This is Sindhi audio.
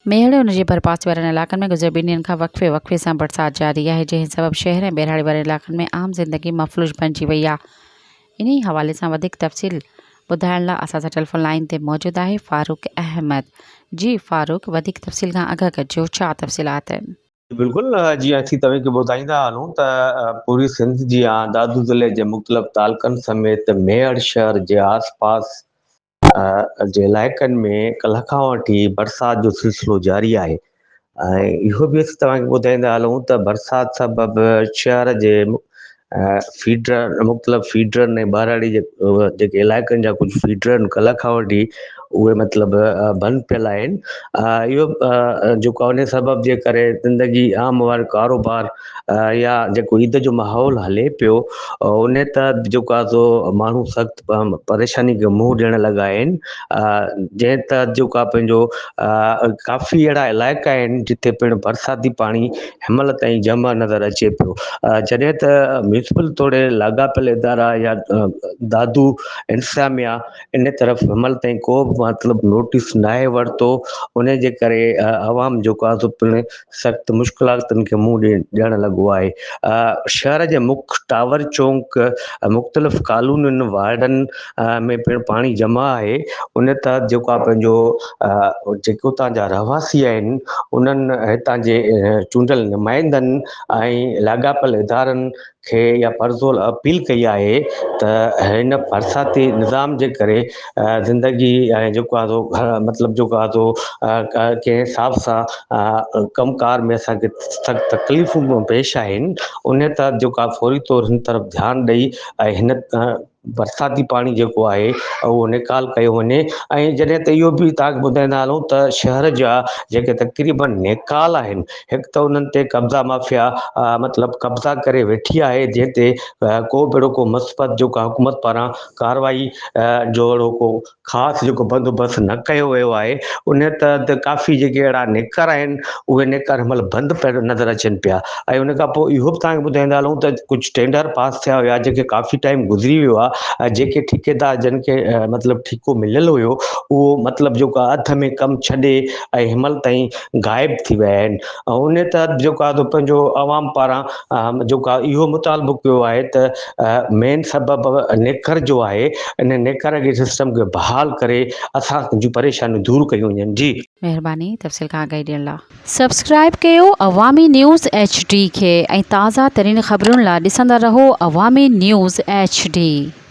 ميهڙ ۽ ان جي ڀرپاسي وارن علائقن ۾ گذريل ٻن ڏينهن کان وقفي وقفي سان برسات جاري آهي، جنهن سبب شهر ۽ ٻهراڙي وارن علائقن ۾ عام زندگي مفلوج بڻجي وئي آهي. انهي حوالي سان وڌيڪ تفصيل ٻڌائڻ لاء اسان سان ٽيليفون لائين تي موجود آهي فاروق احمد. جي فاروق وڌيڪ تفصيل کان آگاهه ڪجو ڇا تفصيلات آهن؟ بلڪل جي اسين توهين کي ٻڌائيندا هلون ته پوري سنڌ جيان دادو ضلعي جي مختلف تعلقن سميت ميهڙ شهر جي آس پاس جي علائقن ۾ ڪلهه کان وٺي برسات جو سلسلو جاري آهي ۽ اهو به اسين توهان کي ٻڌائيندا هلون ته برسات سبب شهر جي فيڊر مختلف فيڊرن ۽ ٻهراڙي جي جيڪي علائقن جا ڪجهه فيڊر آهن ڪلهه کان وٺي اهي مطلب بند پيل آهن اهو جيڪو آهي ان سبب جي ڪري زندگي عام وارو ڪاروبار يا جيڪو عيد جو ماحول هلي پيو ان تحت جيڪو آهي سو ماڻهو سخت پريشاني کي منهن ڏيڻ لڳا آهن جنهن تحت جيڪو آهي پنهنجو ڪافي اهڙا علائقا آهن جتي پڻ برساتي پاڻي هن مهل تائين جمع نظر اچي پيو جڏهن ته ميونسپل توڙي لاڳاپيل ادارا يا دادو انتظاميا ان طرف هن مهل تائين ڪو به مطلب نوٽيس ناهي ورتو ان جي ڪري عوام جيڪو آهي سو پڻ سخت مشڪلاتن کي منهن ڏيڻ لڳو آهي. شهر جي مک ٽاور چونڪ مختلف ڪالونين وارڊن ۾ پڻ پاڻي جمع آهي ان تحت جيڪو آهي پنهنجو جيڪي اتان جا رهواسي آهن انهن هتان جي چونڊيل نمائندن ۽ لاڳاپيل ادارن کي اها پرزور اپيل ڪئي آهي ته هن برساتي نظام جي ڪري زندگي ۽ جيڪو آهي سو مطلب جيڪو آهي سو ڪنهن حساب سان ڪم ڪار ۾ اسان کي سخت تڪليفون پيش آهن ان تحت جيڪو آهي فوري طور هن طرف ڌيان ڏئي ۽ هن برساتي پاڻي جيڪو آهي اهو نيڪال ڪيو وڃي ۽ جڏهن ته اهو به توهان کي ٻڌائيندا هلون ته شهر جا جيڪي تقريبن نيڪال آهن هڪ ته انهن تي قبضا مافيا مطلب قبضا ڪري ويٺي آهي جنهن تي ڪو به اهڙو ڪو مثبت جيڪو حڪومت پاران ڪارروائي جو اهڙو ڪو خاص جيڪو بندوبست نه ڪيو ويو آهي ان تحت ڪافي جيڪي اهڙا نيڪر آهن اهي نيڪر هن مهل بند پيل نظر اچن پيا ۽ ان کان پوء اهو به توهان کي ٻڌائيندا هلون ته ڪجهه ٽينڊر پاس ٿيا هيا جيڪي ڪافي ٽائيم گذري ويو آهي ۽ جيڪي ٺيڪيدار جن کي مطلب ٺيڪو مليل هيو اهو مطلب جيڪو آهي اڌ ۾ ڪم ڇڏي ۽ هن مهل تائين غائب ٿي ويا آهن ۽ ان تحت جيڪو آهي پنهنجو عوام پاران جيڪو آهي اهو مطالبو ڪيو آهي ته مين سبب نيڪر جو آهي ان نيڪر جي سسٽم کي بحال ڪري اسان جون پريشانيون دور ڪيون وڃن جي. مهرباني تفصيل کان آگاهي ڏيڻ لا. سبسڪرائيب ڪيو عوامي نيوز ايڇ ڊي کي ۽ تازه ترين خبرن لا ڏسندا رهو عوامي نيوز ايڇ ڊي.